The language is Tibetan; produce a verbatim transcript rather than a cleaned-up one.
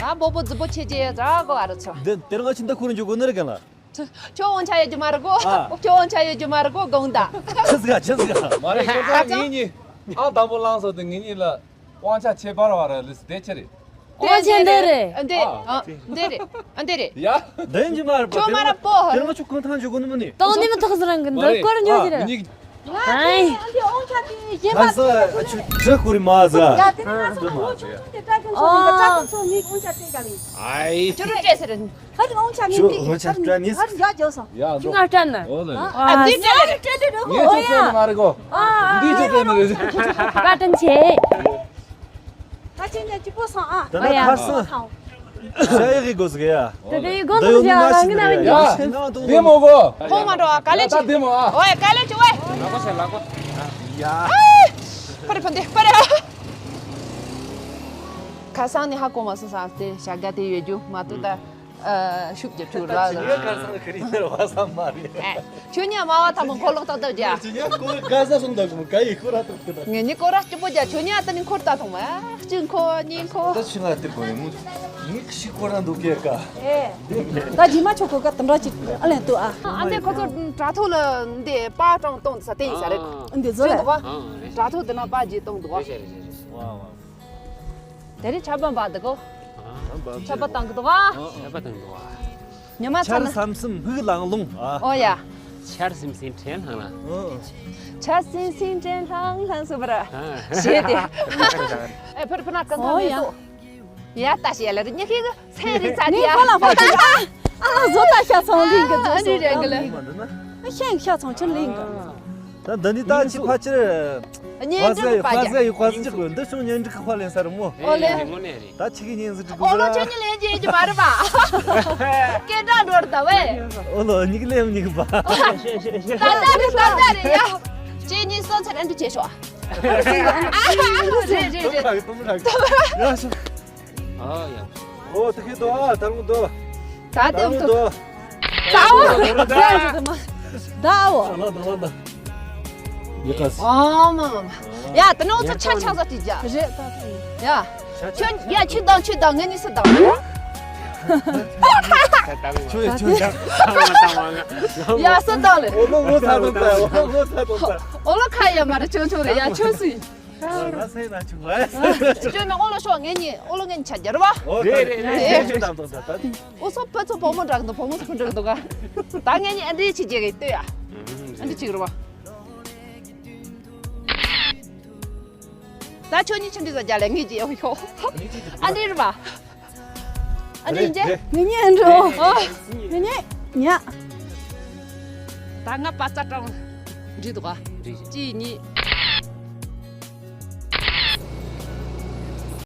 ཨ་སྦོ་སྦོ་རྫི་པོ་ཆེ་ཆེ་ཟ་གོ་ཨ་རུ་ཆོ། འདི་དེ་རིང་ང་ཕྱི་ཟླ་ཁོ་རང་འཇུག་གོ་ནི་རེད་ག་ལ། ཁྱོད་དབང་ཆ་ཡོད་རྒྱུ་མ་རེད་གོ། ཨ། ཁྱོད་དབང་ཆ་ཡོད་རྒྱུ་མ་རེད་གོ་དགོངས་དག་ཆི་ཟིག་ཨ་ཆི་ཟིག་ཨ། མ་རེད་ཁྱོད་ཚོ་ངེད་གཉིས་ཨང་དང་པོ་བླངས་སོང་དུས་ངེད་གཉིས་ལ་དབང་ཆ་ཁྱད་པར་བ་རེད་ལུས་དེ་ཆི་རེད། དབང་ཆ་འདི་རེད། འདི་རེད། ཨ་འདི་རེད། ཨ་འདི་རེད། ཡ། འདི་ཡིན་གྱི་མ་རེད་པ། ཁྱོད་མ་ར་པོ། དེ་རིང་ཁྱོད་གང་ཐང་འཇུག་གོ་ནི་མིན་ནི། དང་ནི་མི་ཐག་ཟ་རང་གི་འདི་སྐོར་ཉོ་གི་རེད། ཧའི། ང་ཚོ་ཁྱོད་འདྲི་ཁོ་རི་མ་ཟ། ཡ་དེ་ནི་ང་ཚོ་ལ་ངོ་ཆུང་ཆུང་དེ་སྐྲ་གྱོན་སོང་ནས་སྐྲ་གྱོན་སོང་ནས་དབང་ཆ་སྤྲད་ག་ལ་ཡིན། ཨའི། ཁྱོད་རང་སྤྲད་ཟེར། ཧ་རི་དབང་ཆ་མི་ཁྱོད་དབང་ཆ་སྤྲད་ནི། ཧ་རི་འཇག་འཇོག་སོང་། ཡ་ཁྱོད་ང་སྤྲད་ན། ཨོ་ལེ། ཨ་འདི་སྤྲད་ལེ། སྤྲད་ལེ་རོ་ཁོ། ངས་ཁྱོད་སྤྲད་ནི་མ་རེད་གོ། འདི་ཁྱོད་སྤྲད་ནི་རེད། བཀའ་དྲིན་ཆེ། ད་ཁྱེད་ཀྱང་སྐྱིད་པོ་སོང་ཨ། ད་ནི་ཁར་སང་ཤ་ཡག་གི་སྒོ་ཟིག་ཡ། དེ་དེ་ཡི་སྒོ་འདི་ཡོང་ནི་མ་ཤི་ནི་རེད་ཡ། ཡ་འདི་མོ་གོ། ཁོང་མ་འགྲོ་ཨ་ག་ལེ་ད་ཅི། འདི་མོ་ཨ། ཨོ་ཡ་ག་ལེ་ཅི་ཝེ། ལག་པ་ཟེར་ལག་པ། ཡ། ཕར་ཕན་དེ་ཕར། ཁ་སང་ནི་ཧ་གོ་མ་སོང་ས་དེ་ཤ་ག་དེ་ཡོད་རྒྱུ་མ་ཏུ་ད། ཨ་ཤུགས་ཀྱི་ཁྲུ་ར་ལ། ཁ་སང་ཁ་རི་ནར་བ་ས་མ་རེད། ཨ་ཁྱོད་ཉ་མ་བ་ཐ་མ་འཁོར་ལོག་ཏག་ཏག་རྒྱ། ཁྱོད་ཉ་ཀོ་ག་ས་སོང་ད་གོ་ག་ཡི་ཁོ་ར་ཏག་ཏག་ངེད་གཉིས་ཀོ་ར་སྐྱིད་པོ་རྒྱ། ཁྱོད་ཉ་ད་ནི་འཁོར་ཏག་ཐོང་མ་གཅིག་འཁོར་གཉིས་འཁོར། ད་ཆུ་ང་དེ་གོ་ཡིན་མོ། ངས་ཤི་ཀོ་ར་འདུག་སྐྱེ་ཀ་ཨེ། ད་རྗེས་མ་ཆོ་གོ་ག་དེ་འདྲ་ཅིག་ཨ་ལེན་ཏུ་ཨ། ཨ་འདི་ཁོ་ཚོ་དྲ་ཐོག་ལ་འདི་པ་ཀྲང་གཏོང་ས་དེ་ཡིན་ས་རེད། འདི་ཟོ་ལ་ཨ་རེད། དྲ་ཐོག་འདི་ན་པ་རྗེས་གཏོང་འདུག་ཨ། རེད་རེད་རེད་རེད། དེ་རིང་ཆར་པ་འབབ་འདུག་གོ། ཆར་པ་བཏང་གི་འདུག་ག་ཆར་པ་བཏང་འདུག་ག་ཉི་མ་ཚ་ཆར་ན། སིམ་སིམ་ཧུག་ལང་ལོང་ཨ། ཨོ་ཡ། ཆར་སིམ་སིམ་དྲན་ལྷང་ལྷང་། ཆར་སིམ་སིམ་དྲན་ལྷང་ལྷང་སུ་བར། ཞེས་ཏེ། ཨེ་ཕུར་ཕུར་ན་ཀན་ཐང་ཨོ་ཡ། མེད་དོ། ཡ་ལྟ་ཞེས་ལ་རི་ཉི་ཁི་གི་ཚན་རི་ཚ་ནི་དེ་ཡ། ཁོ་ལ་ཕ་ཏི་ཨ། ཨ་ལ་བཟོ་ལྟ་ཤ་ཚང་ལིང་གི་ཨ་ནི་རེད་གི་ལ། ཤེང་ཤ་ཚང་ཆུ་ལིང་གི་ད་འདི་ནི་ད་ཅི་ཕ་ཕྱིར། གཉེན་ཕ་ཟེ་སྒྲིག་པ་ཕ་ཟེ་ཡི་ཕ་ཟེ་འཇིག་གོ་འདི་ཤོང་གཉེན་སྒྲིག་གི་ཕ་ལེན་ས་རུ་མོ། ཨོ་ལེ། ད་ཆི་གི་གཉེན་ཟི་སྒྲིག་གོ་ཨོ་ལོ་ཟ། ཁྱོད་གཉིས་ལེན་རྒྱུ་ཡིན་གྱི་མ་རེད་པ། སྐད་གྲགས་འགྲོ་རེད་ད་བས། ཨོ་ལོ་གཉིས་ཀྱི་ལེན་གཉིས་ཀྱི་པ། ད་ད་རེད་ད་ད་རེད་ཡ། ཁྱེད་གཉིས་སོ་ཚར་ཨ་འདྲི་བྱེད་ཤོག་ཨ་རེད་རེད་རེད། ཡ་ཤོག་ཨ་ཡ། ཨོ་ད་ཁེ་དོ་ཨ་ད་རུང་དོ། ད་ད་དེ་རུང་དོ། ད་འོ། ད་འོ། ཡ་ཀ་སི། ཨ་མ་མ་མ། ཡ་ད་ནི་འོ་ཚོ་ཆ་ཆ་ཟ་ཅི་ཇ། རེད་ད་ད། ཡ། ཁྱོད་ཡ་ཁྱོད་དང་ཁྱོད་དང་ངེད་གཉིས་སུ་དང་། ཁྱོད་ཡ་ཁྱོད་དང་། ཡ་སུ་དང་ལེ། འོ་ལོ་ངོ་ཚ་དང་ད་འོ་ལོ་ངོ་ཚ་དང་ད། འོ་ལོ་ཁ་ཡ་མ་རེད་ཁྱོད་ཁྱོད་རེད་ཡ་ཁྱོད་སུ་ཡིན། ང་སེ་ན་ཆུང་བ། ཁྱོད་ནི་ཨོ་ལོ་ཤོག་ངེད་གཉིས་ཨོ་ལོ་ངེད་གཉིས་ཆ་རྒྱལ་བ། ཨོ་རེད་རེད་རེད། ཨོ་སོ་ཕ་ཚོ་བུ་མོ་འདྲ་གི་འདུག་བུ་མོ་ཚོ་འདྲ་གི་འདུག་ག་ད་ངེད་གཉིས་ཨ་འདྲི་ཆི་རྒྱལ་གི་ལྟོས་ཡ། ཨ་འདྲི་ཆི་རུ་བ། ད་ཁྱོད་གཉིས་ཆི་འདྲི་ཟ་རྒྱ་ལེ་ངེད་ཀྱི་ཨོ་ཤོག་ཨ་འདྲི་རུ་བ། ཨ་འདྲི་རེད་འཇེ། རེད། ངེད་གཉིས་ཨ་འདྲི་ཨོ། ངེད་གཉིས་ཉ། ད་ང་པ་ཙ་ཀྲང་འདྲི་འདུག་ག་གཅིག་གཉིས།